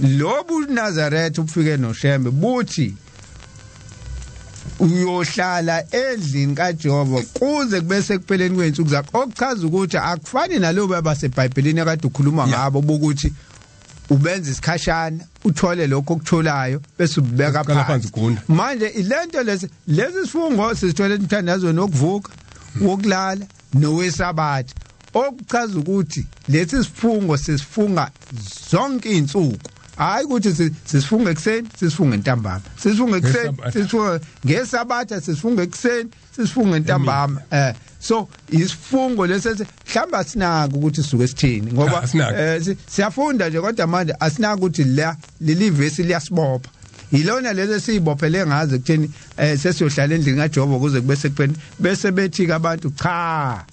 Lobu Nazareth ubufike noShembe buthi uyohlala endlini kaJehova kuze kube sekupheleni kwensuku zakho, okuchaza ukuthi akufani nalobo abaseBhayibhelini akade ukhuluma ngabo bokuthi ubenza isikhashana uthole lokho okutholayo bese ubeka phansi. Manje ilento lesi sifungo sisithole emthandazweni wokuvuka, wokulala nowesabatha, okuchaza ukuthi lesi sifungo sisifunga zonke izinsuku. Hayi ukuthi sisifunga ekuseni, sisifunga entambama, sisifunga ekuseni, sisifunga ngesabatha, sisifunga ekuseni, sisifunga entambama. So isifungo lesi mhlamba asinaka ukuthi sisuke sithini, ngoba siyafunda nje kodwa manje asinaka ukuthi la leli vesi liyasibopha. Yilona lezi esiyibophele ngazo ekutheni sesiyohlala endlini kaJehova kuze kube sekupheleni, bese bethi ke abantu cha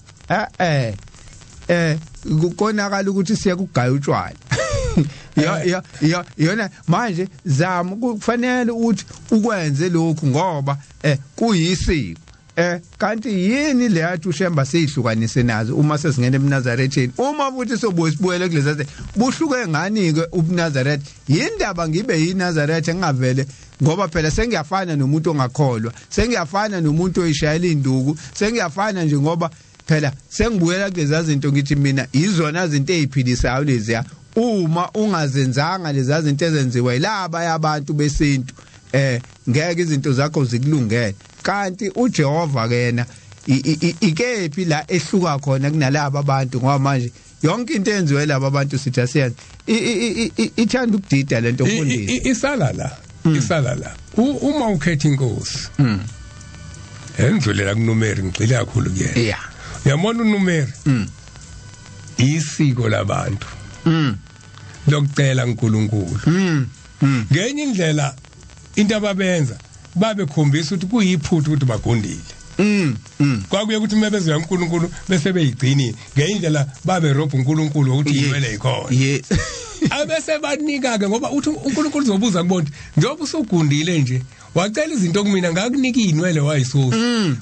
konakala ukuthi siye kugaya utshwala. Ya ya yona manje zama kufanele ukuthi ukwenze lokhu ngoba kuyisiko. Kanti yini le yathi uShemba seyihlukanise nazo uma sesingena ebuNazaretheni? Uma futhi sobuye sibuyele kulezi buhluke ngani ke ubuNazareth? Yindaba ngibe yiNazareth engavele, ngoba phela sengiyafana nomuntu ongakholwa, sengiyafana nomuntu oyishayela induku, sengiyafana nje ngoba phela sengibuyela kulezi zinto. Ngithi mina izona izinto eziphilisayo leziya, uma ungazenzanga lezi zinto ezenziwa yilaba yabantu besintu ngeke izinto zakho zikulungele. Kanti uJehova kena ikephi la ehluka khona kunalabo abantu? Ngoba manje yonke into enziwe laba abantu sithi asiyenze, ithanda ukudida lento mfundisi. Isala la, isala la. Uma ukhetha inkosi endlulela kuNumeri, ngigxile kakhulu kuyena. Yeah, uyabona uNumeri isiko labantu lokucela uNkulunkulu. Ngenye indlela into ababenza babekhombisa ukuthi kuyiphutha ukuthi bagundile. Kwakuye ukuthi mebezwe uNkulunkulu bese beyigcini ngendlela babe rob uNkulunkulu ukuthi inwele ikhona. Abese banika ke, ngoba uthi uNkulunkulu uzobuza kubona njengoba usugundile nje wacela izinto kumina, ngakunika inwele wayisusa,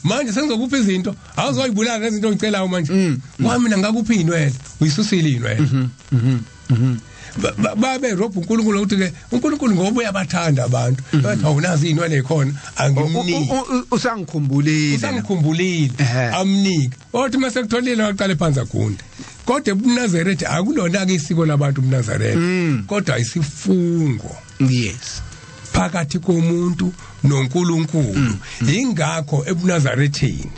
manje sengizokupha izinto awuzoyibulala lezinto ongicelayo manje. Ngoba mina ngakupha inwele, uyisusile inwele. Babe rob uNkulunkulu ukuthi ke uNkulunkulu ngoba uyabathanda abantu, bathi awunazi inwele ikhona angimniki. Usangikhumbulile, usangikhumbulile, amniki. Othi mase kutholile waqala phansi agunde. Kodwa ebuNazareth akulona ke isiko labantu ubuNazareth, kodwa isifungo. Yes, phakathi komuntu noNkulunkulu. Ingakho ebuNazaretheni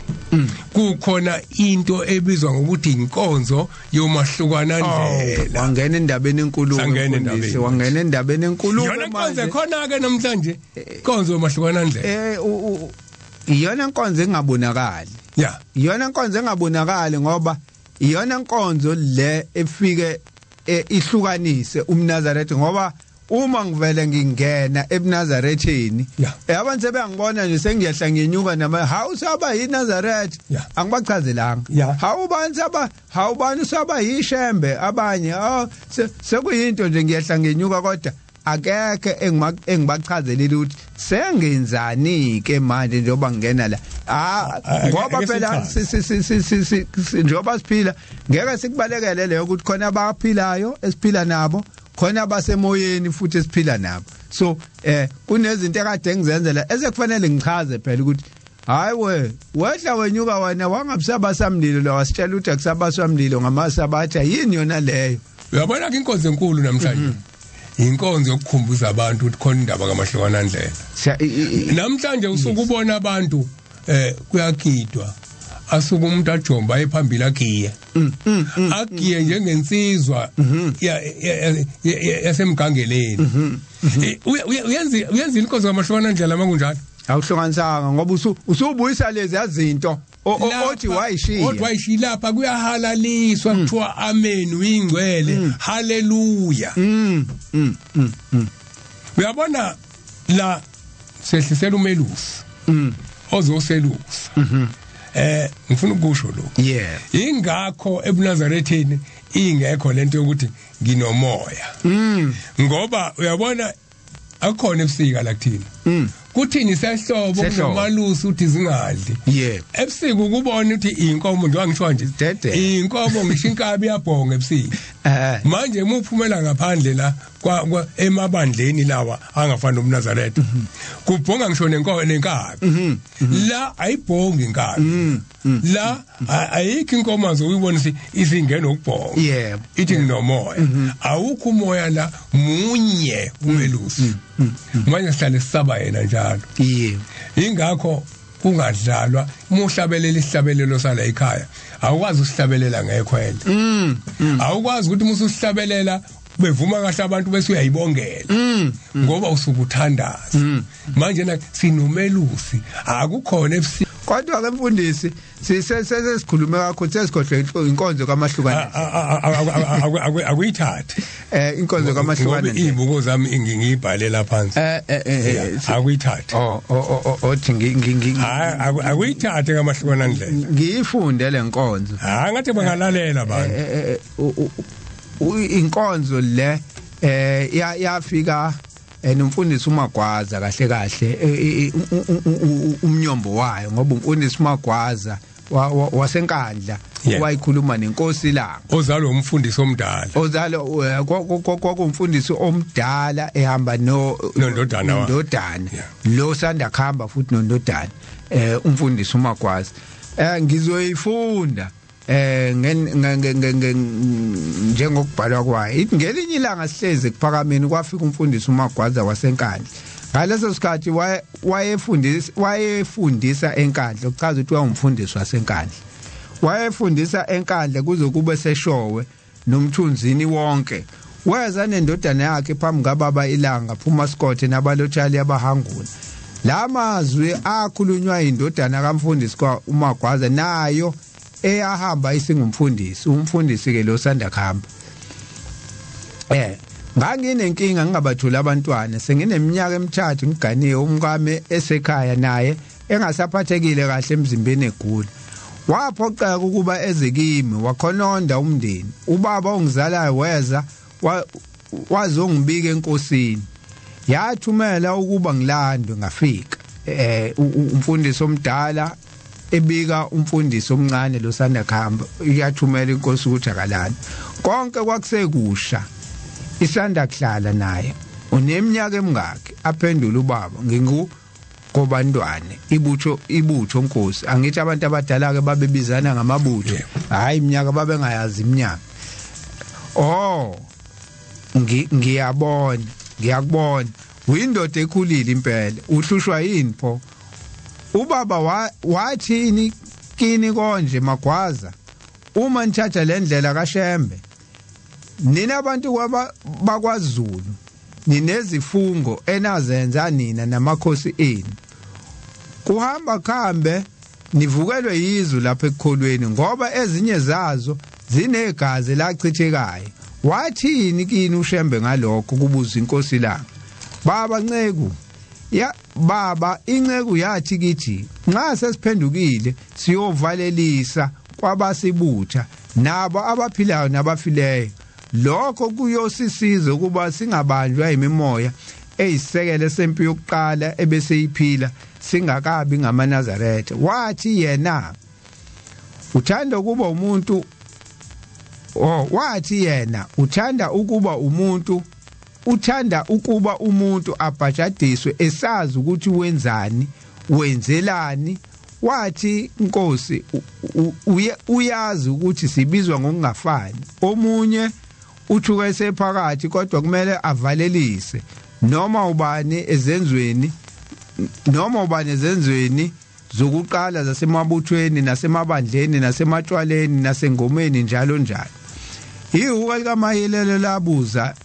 kukhona into ebizwa ngokuthi inkonzo yomahlukana ndlela. Wangena endabeni enkulu, wangena endabeni enkulu. Yona inkonzo khona ke namhlanje, inkonzo yomahlukana ndlela. Iyona inkonzo engabonakali. Yeah, iyona inkonzo engabonakali ngoba iyona inkonzo le efike ihlukanise umNazareth. Ngoba uma ngivele ngingena ebuNazaretheni, abantu sebeyangibona nje sengiyehla ngenyuka nama, hawu saba yiNazareth, angibachazelanga. Hawu bani saba, hawu bani saba yiShembe, abanye sekuyinto nje ngiyehla ngenyuka, kodwa akekho engibachazelile ukuthi sengenzani ke manje njengoba ngingena la. Ngoba phela njengoba siphila ngeke sikubalekele leyo ukuthi khona abaphilayo esiphila nabo, khona abasemoyeni futhi esiphila nabo. So kunezinto ekade ngizenzela esekufanele ngichaze phela ukuthi hayi we wehla wenyuka wena wangabusabasamlilo lo wasitshela ukuthi akusabasamlilo ngamasabatha, yini yona leyo? Uyabona ke inkonzo enkulu namhlanje inkonzo yokukhumbuza abantu ukuthi khona indaba kamahlukana ndlela. Namhlanje usuke ubona abantu kuyagidwa, asuke umuntu ajomba ayephambili agiye, agiye njengensizwa yasemgangeleni. Uyenza inkonzo kamahlukana ndlela makunjalo. Awuhlukanisanga ngoba usubuyisa lezi izinto othi wayishiya, othi wayishiya. Lapha kuyahalaliswa kuthiwa amen uyingcwele, haleluya. Uyabona la sehlisela umelusi ozoselusa. Ngifuna ukusho lokho. Yeah, ingakho ebuNazaretheni ingekho lento yokuthi nginomoya. Ngoba uyabona akukhona ebusika la kuthina. Kuthini sehlobo kunomalusi uthi zingadli. Yebo. Ebusuku kubona ukuthi inkomo nje angisho nje inkomo ngisho inkabi yabhonga ebusuku. Manje uma uphumela ngaphandle la emabandleni lawa angafani nomNazaretha, kubhonga ngisho nenkomo nenkabi. La ayibhongi inkabi. La ayikho inkomo azokuyibona isingena ukubhonga. Yebo. Ithi nginomoya. Awukho umoya la, munye umelusi. Manje sihlale sisaba yena njalo. Yebo. Ingakho kungadlalwa muhlabelela isihlabelelo sala ekhaya. Awukwazi ukusihlabelela ngekhwele. Awukwazi ukuthi mususihlabelela bevuma kahle abantu bese uyayibongela. Ngoba usuke uthandaza. Manje na sinomelusi akukhona ebusuku. Kodwa ke mfundisi sesikhulume kakhulu sesikhohlwe inkonzo kamahlukane. Akuyithathe. Inkonzo kamahlukane. Ngoba izibuko zami ngiyibhalela phansi. Akuyithathe. Othi ngi akuyithathe kamahlukane ndlela. Ngiyifunde lenkonzo. Ha ngathi bangalalela abantu. Inkonzo le yafika nomfundisi uMagwaza kahle kahle umnyombo wayo, ngoba umfundisi uMagwaza waseNkandla wayikhuluma nenkosi Ilanga, ozalwa umfundisi omdala, ozalwa kwakumfundisi omdala ehamba nondodana nondodana lo sanda khamba futhi nondodana umfundisi uMagwaza. Ngizoyifunda njengokubhalwa kwayo. Ithi ngelinye ilanga sihlezi kuphakameni kwafika umfundisi uMagwaza waseNkandla. Ngaleso sikhathi wayefundisa eNkandla, okuchaza ukuthi wayengumfundisi waseNkandla. Wayefundisa eNkandla kuze kube seshowe nomthunzini wonke. Weza nendodana yakhe phambi kababa Ilanga phuma Scott nabalotshali abahangula. La mazwi akhulunywa indodana kamfundisi kwa uMagwaza nayo eyahamba isingumfundisi, umfundisi ke lo sanda khamba. Nganginenkinga ngingabatholi abantwana, sengineminyaka emithathu ngiganiwe, umkami esekhaya naye engasaphathekile kahle emzimbeni egula. Waphoqeka ukuba eze kimi, wakhononda umndeni. Ubaba ongizalayo weza wazongibika enkosini. Yathumela ukuba ngilandwe, ngafika. Umfundisi omdala ebika umfundisi omncane lo sanda khamba, iyathumela inkosi ukuthi akalani. Konke kwakusekusha, isanda kuhlala naye. Uneminyaka emingaki? Aphendula ubaba, ngingu kobantwane ibutho nkosi. Angithi abantu abadala ke babebizana ngamabutho, hayi iminyaka babengayazi iminyaka. Oh, ngiyabona, ngiyakubona uyindoda ekhulile impela, uhlushwa yini pho? Ubaba wathini kini konje Magwaza uma nithatha le ndlela kaShembe? Nina abantu bakwaZulu ninezifungo enazenza nina namakhosi enu. Kuhamba khambe nivukelwe yizwe lapha ekukholweni, ngoba ezinye zazo zinegazi lachithekayo. Wathini kini uShembe ngalokho? Kubuza inkosi Ilanga. Baba nceku ya baba, inceku yathi kithi nxa sesiphendukile siyovalelisa kwabasibutha nabo abaphilayo nabafileyo. Lokho kuyosisiza ukuba singabanjwa imimoya eyisekele sempi yokuqala ebeseyiphila singakabi ngamaNazaretha. Wathi yena uthanda ukuba umuntu, wathi yena uthanda ukuba umuntu, uthanda ukuba umuntu abhajadiswe esazi ukuthi wenzani, wenzelani. Wathi inkosi uyazi ukuthi sibizwa ngokungafani, omunye uthuka esephakathi kodwa kumele avalelise noma ubani ezenzweni, noma ubani ezenzweni zokuqala zasemabuthweni nasemabandleni nasematshwaleni nasengomeni njalo njalo. Ihuka likaMahilelo labuza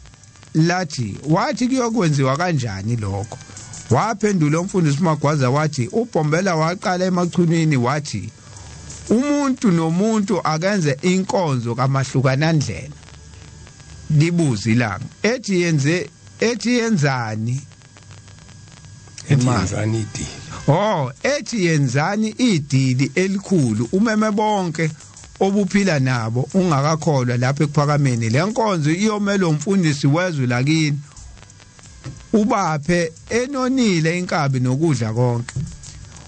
lathi, wathi kuyokwenziwa kanjani lokho? Waphendula umfundisi uMagwaza wathi, uBhombela waqala emachunini wathi umuntu nomuntu akenze inkonzo kamahlukanandlela. Libuza ilanga ethi yenze, ethi yenzani, ethi yenzani idili. Ethi yenzani idili elikhulu, umeme bonke obuphila nabo ungakakholwa lapha ekuphakameni. Le nkonzo iyomela umfundisi wezwe lakini Ubaphe enonile inkabi nokudla konke.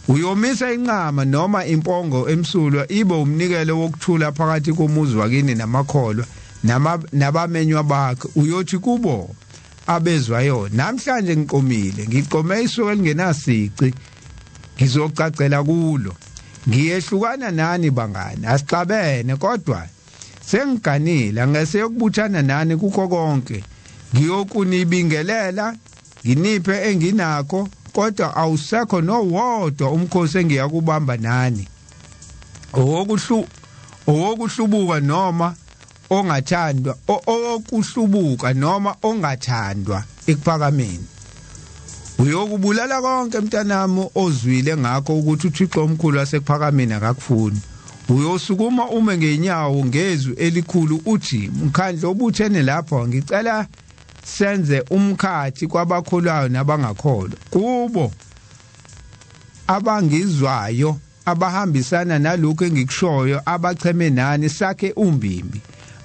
Uyomisa inqama noma impongo emsulwa ibe umnikelo wokuthula phakathi komuzi wakini namakholwa nabamenywa bakhe. Uyothi kubo abezwayo, namhlanje ngiqomile, ngiqome isuku elingenasici, ngizocacela kulo. Ngiyehlukana nani bangani, asixabene, kodwa sengiganile, ngeseyokubuthana nani kukho konke. Ngiyokunibingelela, nginiphe enginakho, kodwa awusekho nowodwa umkhosi engiyakubamba nani, owokuhlubuka noma ongathandwa, owokuhlubuka noma ongathandwa ekuphakameni. Uyokubulala konke mntanami ozwile ngakho ukuthi uThixo omkhulu wasekuphakameni akakufuni. Uyosukuma ume ngenyawo ngezwi elikhulu uthi, mkhandlo obuthene lapho, ngicela senze umkhathi kwabakholwayo nabangakholwa, kubo abangizwayo, abahambisana nalokho engikushoyo, abacheme nani, sakhe umbimbi,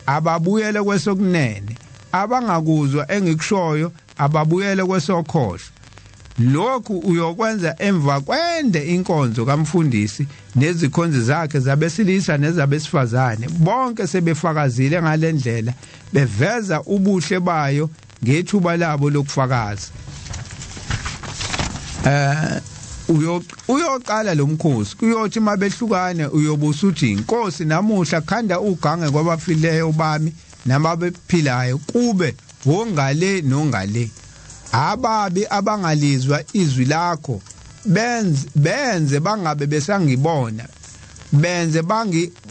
ababuyele kwesokunene, abangakuzwa engikushoyo, ababuyele kwesokhohlo. Lokhu uyokwenza emva kwende inkonzo kamfundisi nezikhonzi zakhe zabesilisa nezabesifazane, bonke sebefakazile ngalendlela, beveza ubuhle bayo ngethuba labo lokufakaza. Uyoqala lo mkhosi, kuyothi mabehlukane uyobusa uthi, Inkosi namuhla khanda ugange kwabafileyo bami nababephilayo, kube wongale nongale. Ababi abangalizwa izwi lakho benze bangabe besangibona, benze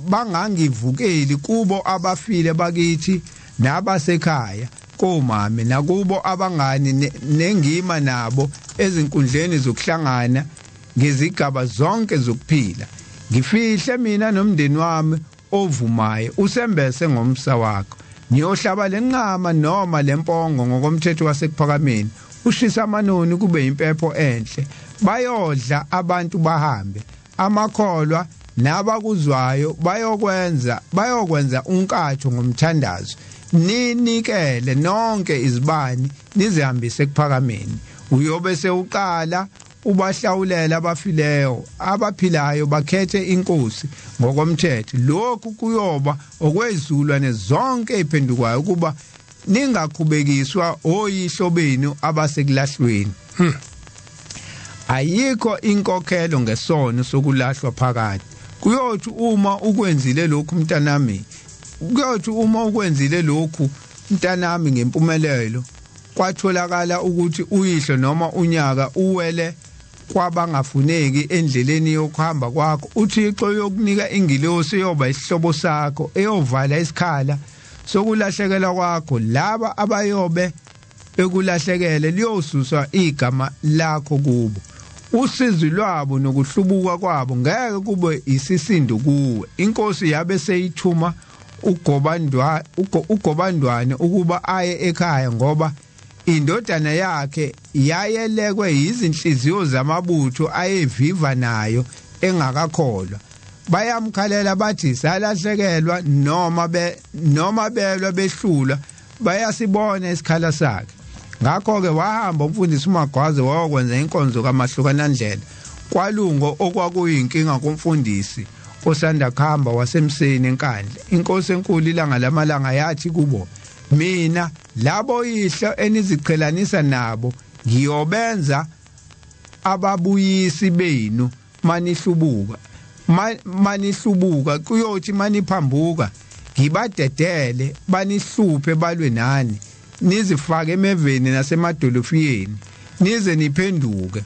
bangangivukeli kubo abafile bakithi nabasekhaya komame, nakubo abangani nengima nabo ezinkundleni zokuhlangana ngezigaba zonke zokuphila. Ngifihle mina nomndeni wami ovumayo, usembese ngomsa wakho. Ngiyohlaba lenqama noma lempongo ngokomthetho wasekuphakameni, ushisa amanoni kube impepho enhle. Bayodla abantu bahambe, amakholwa nabakuzwayo bayokwenza unkatho ngomthandazo. Ninikele nonke izibani nizihambise ekuphakameni. Uyobe sewuqala ubahlawulela abafileyo, abaphilayo bakhethe inkosi ngokomthetho. Lokhu kuyoba okwezulwane zonke ephendukayo, ukuba ningakhubekiswa oyihlo benu abasekulahlweni. Ayikho inkokhelo ngesono sokulahlwa phakathi. Kuyothi uma ukwenzile lokhu mntanami, kuyothi uma ukwenzile lokhu mntanami ngempumelelo, kwatholakala ukuthi uyihlo noma unyaka uwele kwabangafuneki endleleni yokuhamba kwakho, uThixo uyokunika ingilosi eyoba isihlobo sakho, eyovala isikhala sokulahlekelwa kwakho. Laba abayobe bekulahlekele liyosuswa igama lakho kubo. Usizi lwabo nokuhlubuka kwabo ngeke kube isisindo kuwe. Inkosi yabe seyithuma ugobandwane ukuba aye ekhaya, ngoba indodana yakhe yayelekwe izinhliziyo zamabutho ayeviva nayo engakakholwa. Bayamkhalela bathi, salahlekelwa noma belwa behlula, bayasibona isikhala sakhe. Ngakho ke wahamba umfundisi uMagwaze wayokwenza inkonzo kaMahlukanandlela kwalungo, okwakuyinkinga kumfundisi osanda kuhamba wasemseni eNkandla. Inkosi enkulu ilanga lamalanga yathi kubo, mina labo yihlo eniziqhelanisa nabo ngiyobenza ababuyisi benu manihlubuka, manihlubuka kuyothi maniphambuka ngibadedele banihluphe balwe nani, nizifake emeveni nasemadolofiyeni nize niphenduke,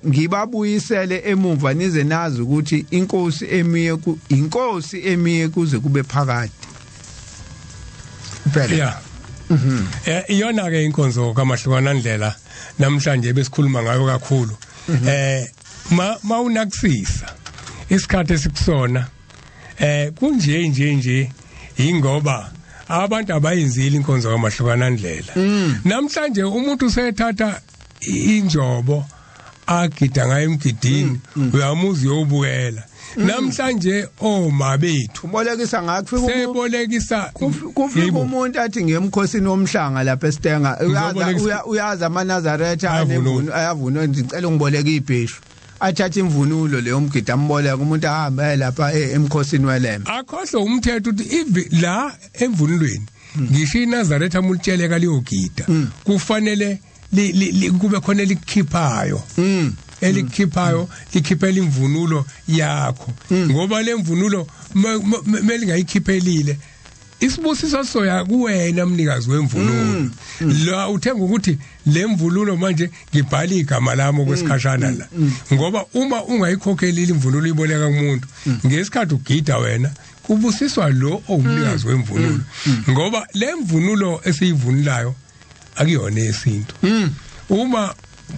ngibabuyisele emuva, nize nazi ukuthi inkosi emiye kuze kube phakade. Yeah. Iyona ke inkonzo kaMahlukanandlela namhlanje besikhuluma ngayo kakhulu. Mawunakusisa isikhathi esikusona kunje nje nje ingoba abantu abayenzile inkonzo kaMahlukanandlela. Namhlanje umuntu usethatha injobo agida ngayo emgidini, uyamuza uyobukela. Namhlanje oma bethu ubolekisa ngakho, sebolekisa, kufika umuntu athi ngiyemkhosini womhlanga lapha eStenga, uyaza amaNazaretha ayavuna, ngicela ungiboleke ibheshu, athatha imvunulo leyo mgidi amboleka umuntu ahambe lapha emkhosini welembe. Akhohle umthetho ukuthi la emvunulweni ngisho iNazaretha mulitsheleka liyogida, kufanele kube khona elikhiphayo, elikhiphayo likhiphela imvunulo yakho, ngoba lemvunulo melingayikhiphelile isibusiso soya kuwena mnikazi wemvunulo. La uthenga ukuthi lemvunulo manje ngibhala igama lami okwesikhashana la, ngoba uma ungayikhokhelile imvunulo iboleka kumuntu, ngesikhathi ugida wena kubusiswa lo owumnikazi wemvunulo, ngoba lemvunulo esiyivunulayo akuyona yesintu. Uma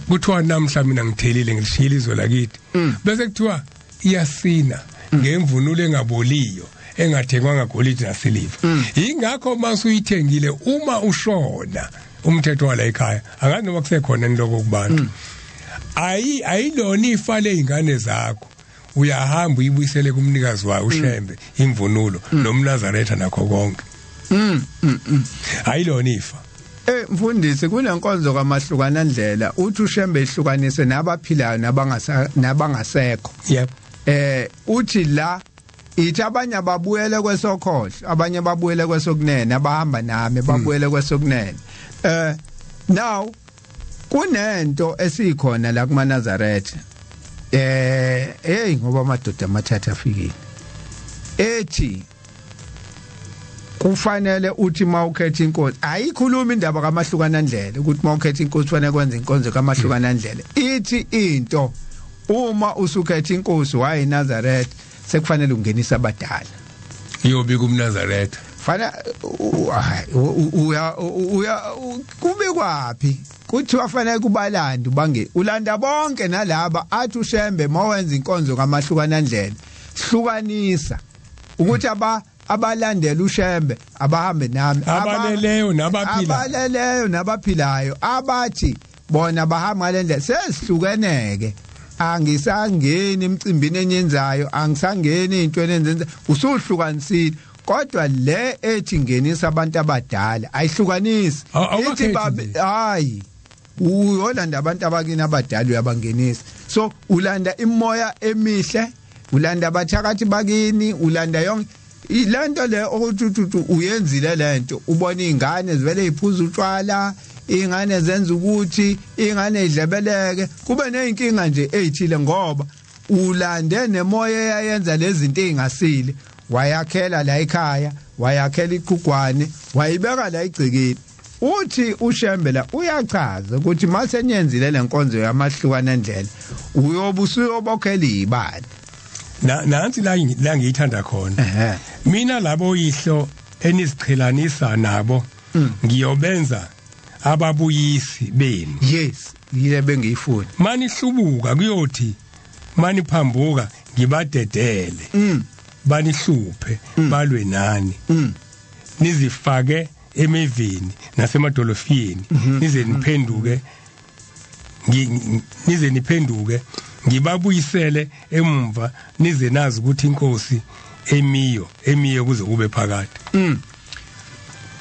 kuthiwa namhla mina ngithelile ngilishiyile izwe lakithi, bese kuthiwa iyasina ngemvunulo engaboliyo engathengwa ngagolide nasiliva. Ingakho masuyithengile uma ushona, umthetho wala ekhaya angazi noma kusekhona niloko kubantu, ayilona ifa leingane zakho, uyahamba uyibuyisele kumnikazi wayo uShembe imvunulo nomNazaretha nakho konke. Ayilona ifa. Mfundisi, kunenkonzo kamahlukana ndlela uthi uShembe ihlukanise nabaphilayo nabangasekho. Yep. Uthi la ithi abanye ababuyele kwesokhohlo, abanye babuyele kwesokunene, abahamba nami babuyele kwesokunene. Now kunento esikhona la kumaNazaretha. Hey ngoba amadoda amathathu afikile. Ethi kufanele uthi mawukhetha inkosi, ayikhuluma indaba kamahlukana ndlela ukuthi mawukhetha inkosi kufanele kwenze inkonzo kamahlukana ndlela. Ithi into uma usukhetha inkosi wayeNazaretha sekufanele ungenise abadala. Iyobika umNazaretha. Fana uya kube kwapi? Kuthiwa fanele kubalanda bange ulanda bonke nalaba athi uShembe mawenza inkonzo kamahlukana ndlela hlukanisa ukuthi abalandela uShembe abahambe nami, abaleleyo nabaphilayo, abaleleyo nabaphilayo, abathi bona bahamba ngalendlela sesihlukeneke, angisangeni emcimbini enyenzayo, angisangeni intweni enzenza, usuhlukanisile. Kodwa le ethi ngenisa abantu abadala ayihlukanisi, ithi hayi uyolanda abantu abakini abadala uyabangenisa. So ulanda imoya emihle, ulanda abathakathi bakini, ulanda yonke ilento le okuthi uyenzile lento, ubona izingane zivele iphuza utshwala, ingane zenza ukuthi ingane idlebeleke, kube nezinkinga nje ezithile ngoba ulande nemoya eyayenza lezi zinto ezingasile, wayakhela la ekhaya, wayakhela iqhugwane, wayibeka la igcikile. Uthi uShembe la uyachaza ukuthi masenyenzile lenkonzo yamahlukana ndlela uyobe usuyobokhela ibani. Nansi la ngiyithanda khona mina, labo yihlo eniziqhelanisa nabo ngiyobenza ababuyisi benu. Yes, yile bengiyifuna. Manihlubuka kuyothi maniphambuka ngibadedele, banihluphe, balwe nani, nizifake emeveni nasemadolofiyeni, nize niphenduke, nize niphenduke ngibabuyisele emumva, nize nazi ukuthi inkosi emiyo kuze kube phakade.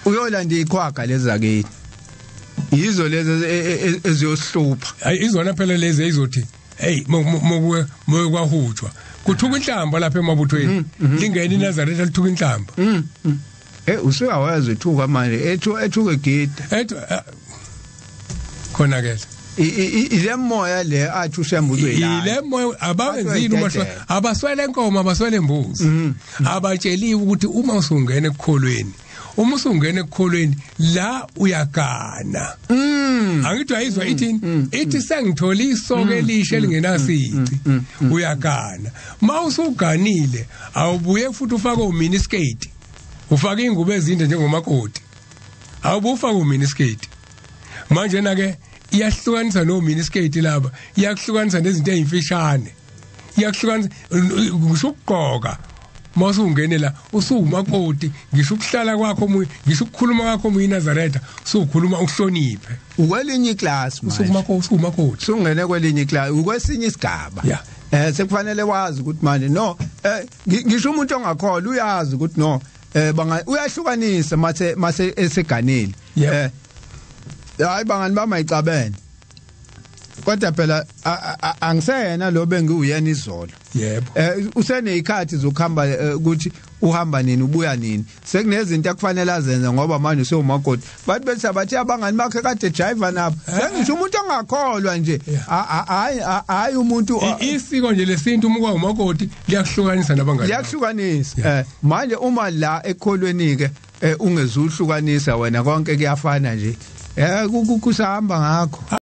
Uyolanda iqhwaga lezakini, yizo lezi eziyohlupha. Hayi izona phela lezi ezizothi hey mokuwe kwahutshwa kuthuka inhlamba lapha emabuthweni, lingena iNazaretha lithuka inhlamba. Usuyawazi ethuka manje, ethuka egida ethu khona ke ile moya le athi uShembe uzoyilanda, ile moya abawenzile umahlo, abaswele inkomo, abaswele imbuzi, abatsheliwe ukuthi uma usungena ekukholweni, uma usungena ekukholweni la uyagana. Angithi ayizwa ithini, ithi sengithola isoke elisha elingenasici, uyagana. Mawusuganile awubuye futhi ufake uminiskirt, ufake ingubo ezinde njengomakoti, awubuye ufake uminiskirt. Manje na ke iyahlukanisa no miniskirt laba, iyakuhlukanisa nezinto ezimfishane, iyakuhlukanisa ngisho ukugqoka. Mawusungene la usuwumakoti, ngisho ukuhlala kwakho omunye, ngisho ukukhuluma kwakho omunye iNazaretha, usukhuluma uhloniphe. Ukwelinye iclass manje. Usukumakoti, usuwumakoti. Usungene kwelinye iclass, ukwesinye isigaba. Sekufanele wazi ukuthi manje no, ngisho umuntu ongakholwa uyazi ukuthi no, banga uyahlukanisa mase eseganile. Hayi bangani bamayicabene. Kodwa phela angiseyena lo bengiuyena izolo. Yebo. Usenezikhathi zokuhamba ukuthi uhamba nini ubuya nini. Sekunezinto akufanele azenze ngoba manje usewumakoti. Bathi bethi abathi abangani bakhe kade jive nabo. Sengisho umuntu ongakholwa nje. Hayi hayi umuntu isiko nje lesintu uma kwawumakoti liyakuhlukanisa nabangani. Liyakuhlukanisa. Manje uma la ekholweni ke ungezuhlukanisa wena konke kuyafana nje. Kusahamba ngakho.